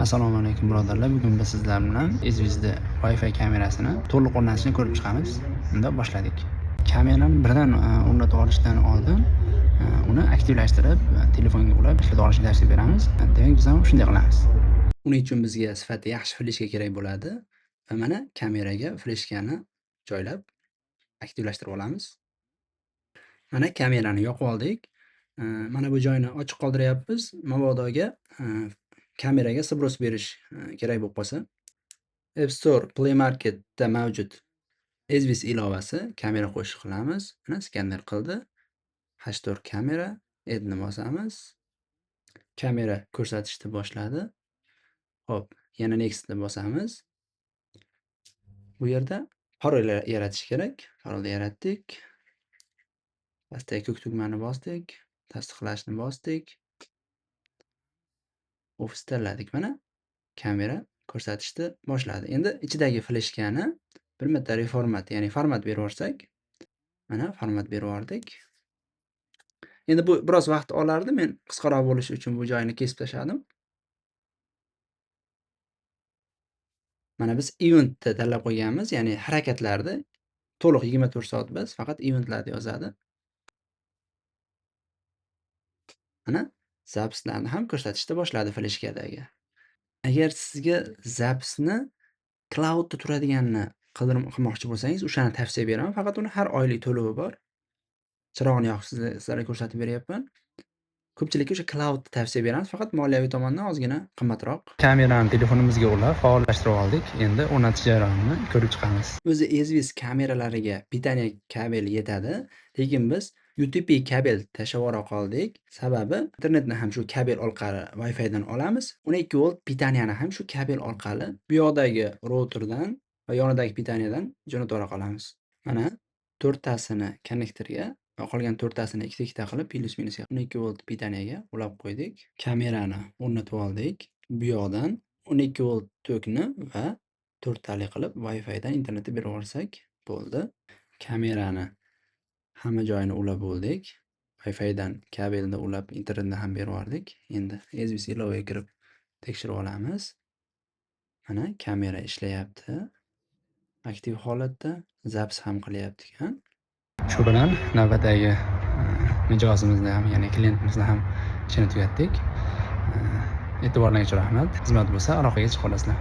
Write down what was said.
Assalomu alaykum, birodarlar. Bugun biz sizlar bilan Ezvizda Wi-Fi kamerasini to'liq o'rnatishni ko'rib chiqamiz. Unda boshladik. Kamerani birdan o'rnatib olishdan oldin uni aktivlashtirib, telefonga ulab ishlatib olishni tavsiya beramiz. Demak, biz ham shunday qilamiz. Uning uchun bizga sifati yaxshi fleshka kerak bo'ladi va mana kameraga fleshkani joylab aktivlashtirib olamiz. Mana kamerani yoqib oldik. Mana bu joyini ochiq qoldiryapmiz. Mabodoga kameraga сброс berish kerak bo'lib qolsa. App Store, Play Marketda mavjud Ezviz ilovasi, kamera qo'shiq qilamiz. Mana skaner qildi. H4 kamera, Add'ni bosamiz. Kamera ko'rsatishni boshladi. Xo'p, yana Nextni bosamiz. Bu yerda parol yaratish kerak. Parolni yaratdik. Pastdagi ko'k tugmani bosdik. Tasdiqlashni bosdik. Ofis tanladik. Mana kamera ko'rsatishni boshladi. Endi ichidagi fleshkani bir marta reformat, ya'ni format berib yuborsak, mana format berib yubordik. Endi bu biroz vaqt olardi. Men qisqaroq bo'lishi uchun bu joyini kesib tashladim. Mana biz eventni tanlab qo'yganmiz, ya'ni harakatlarni to'liq 24 soat biz faqat eventlarni yozadi. Mana zapislarni ham ko'rsatishni boshladi fleshkadagi. Agar sizga zapisni cloudda turadiganini qilmoqchi bo'lsangiz, o'shani tavsiya beraman. Faqat uni har oylik to'lovi bor. Chirog'ini yoqib sizlarga ko'rsatib beryapman. Ko'pchilikka o'sha cloudni tavsiya beramiz, faqat moliyaviy tomondan ozgina qimmatroq. Kamerani telefonimizga ulab faollashtirib oldik. Endi o'rnatish jarayonini ko'rib chiqamiz. O'zi Ezviz kameralariga pitaniya kabel yetadi, lekin biz UTP kabel tashlab yubora qoldik. Sababi internetni ham shu kabel orqali Wi-Fi'dan olamiz. 12 volt pitaniyani ham shu kabel orqali bu yoqdagi routerdan va yonidagi pitaniyadan jo'natib yubora qolamiz. Mana to'rttasini konnektorga va qolgan to'rttasini ikkita-ikkita qilib plyus minusga 12 volt pitaniyaga ulab qo'ydik. Kamerani o'rnatib oldik. Bu yoqdan 12 volt tokni va to'rttalik qilib Wi-Fi'dan internetni berib yuborsak bo'ldi. Kamerani hamma joyini ulab bo'ldik. Wi-Fi'dan kabelni ulab internetni ham berib yubordik. Endi Ezviz ilovaga kirib tekshirib olamiz. Mana kamera ishlayapti. Aktiv holatda zapis ham qilyapti ekan. Shu bilan navbatdagi mijozimizni ham, ya'ni klientimizni ham ishini tugatdik. E'tiborlaringiz uchun rahmat. Xizmat bo'lsa aloqaga chiqa olasizlar.